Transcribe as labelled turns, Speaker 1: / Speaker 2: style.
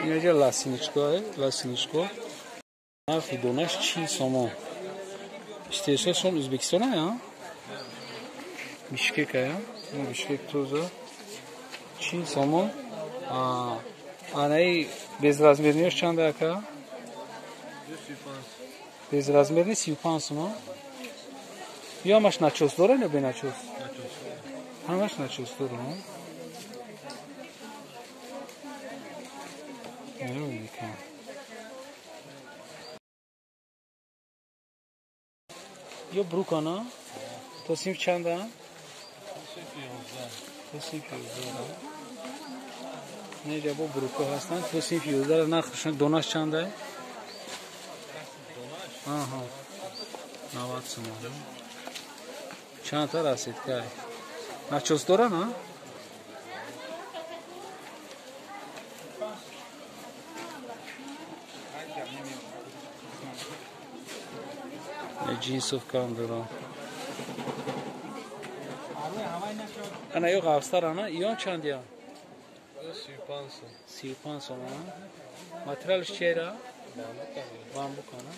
Speaker 1: Инаҷа ласиничка, ласиничко. Нархи донаш 40 сомон. Истеҳсолшон Ӯзбекистона, я? Бишкек, я? Бишкек тоза. 40 сомон. Анаи безразмерниёш чанд ака? Безразмерни 35 сомон. Ё ҳамаш начос дорад ё беначос? Ҳамаш начос дорад. Ё брукана? То синф чанда? То синф 11. Неҷа бо брука ҳастанд. То синфи 11 нархшон донаш чанда? Аҳа. 90 сомон. Чандта расид кай? Начос дора, на? Ҷинсовкам дорам. Ана ё ғафстар, ана иён чандия? 35 сомон. Материалш чера? Бамбук, ана.